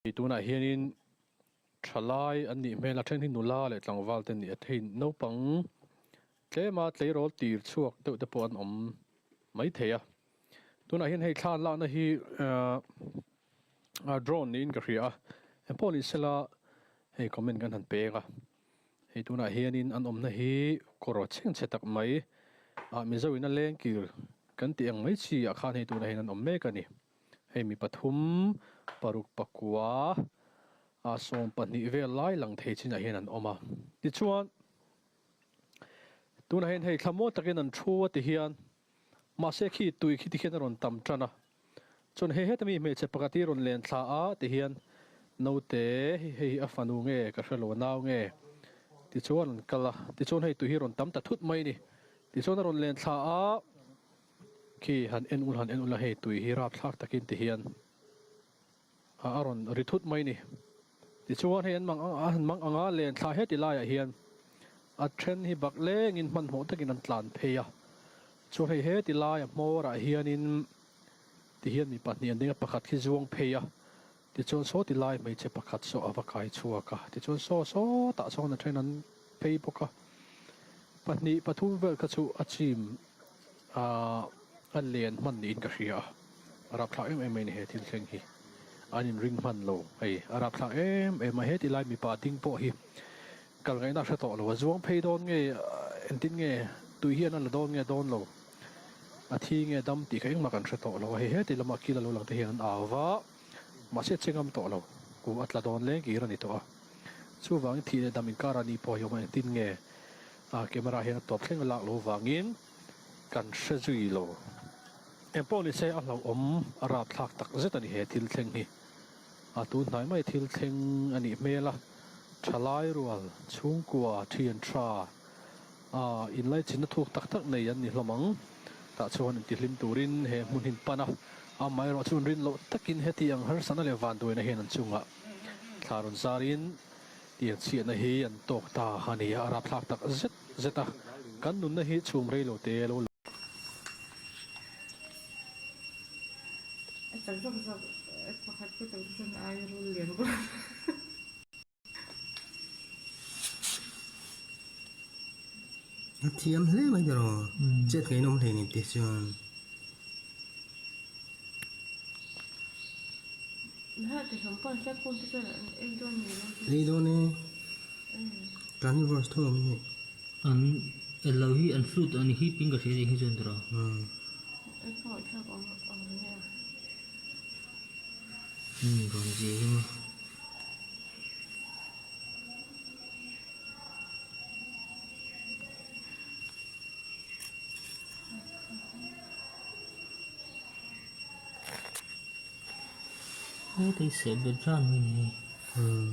Tunah hianin thalai an nih hmel a, then hi nula leh tlangval te an ni a, hei naupang tlema tleirawl tir chhuak deuh te pawh an awm maithei a. Tunah hian hei thla an lakna hi drone niin ka hria a, engpawh ni sela hei comment kan han peng a, hei tunah hianin an awmna hi kawr chhengchhe tak mai ah Mizo in a lengkir kan tih ang mai chi ah khan hei tunah hian an awm mek a ni. Hei mi pathum, paruk pakua, ah 12 vel lai lang thei chinah hian an awm a. Tichuan, tunah hian hei thlamual takin an thu a ti hian, mahse khi tui khi ti khian a rawn tam tan a. Chuan hei heta mi hmeichhe pakhat hi rawn len thla a ti hian, naute hei hi a fanu nge ka hre lo a nau nge? Tichuan an kal a, tichuan hei tui hi rawn tam ta thut mai a ni. Tichuan a rawn len thla a. Khi han en ul han en ula hei tui hi rapthlak takin ti hian a a rawn ri thut mai ni. Tichuan hei an mang ang an mang anga len thla heti laiah hian a then hi bak lengin hmanhmawh takin an tlan phei a. Chuan hei heti laia hmawrah hianin ti hian mi pahnih an ding a, pakhat khi zuang phei a, tichuan saw ti lai hmeichhe pakhat saw a va kai chhuak a, tichuan saw sawtah sawn a then an phei bawk a. Pahnih pathum vel kha chu a chim Ahh a len hman niin ka hria a, a rapthlak em em mai a ni he thil thleng hi, an inring hman lo hei, a rapthlak em em a, heti lai mipa ding pawh hi kal ngaihna a hre tawh lo, a zuang phei dawn nge engtin nge tui hian a la dawn nge dawn lo, a thi nge dam tih kha engmah kan hre tawh lo a, hei heti lama kil a lo lang te hian an au va, mahse a che ngam tawh lo, kum a tla dawn leng kir a ni tawh a, chuvangin thih leh dam inkar a ni pawh hi awm a, engtin nge camera hian a tawp thleng a lak lo vangin. Kan hre zui lo. Engpawh ni se a hlauhawm a rapthlak tak zet a ni he thil thleng hi. A tun hnai mai thil thleng a nih hmel a, thalai rual, chhungkua, thian tha, a inlaichinna thuk tak tak nei an ni hlawm ang. Tah chuan intihlim turin he hmun hi an pan a, amaherawh chu an rin loh takin heti ang harsatna leh vanduaina hian an chungah thla rawn zarin tiang chhiatna hi an tawk ta a ni a, a rapthlak tak zet. Zet a, kan nunna hi chhum rei lo te lo. A chak zawk zawk pakhat pawh chak chuan ai rul lian bawk. A thiam hle mai tiraw chet ngei nawm hle ni tih chuan. Ei dawn e carnivores tho ang hi. An elo hi an fruit an hip in ka hria nih hi chuan tiraw. Umm rawn zia hi maw. Hetei seh bet ran mai ni hei.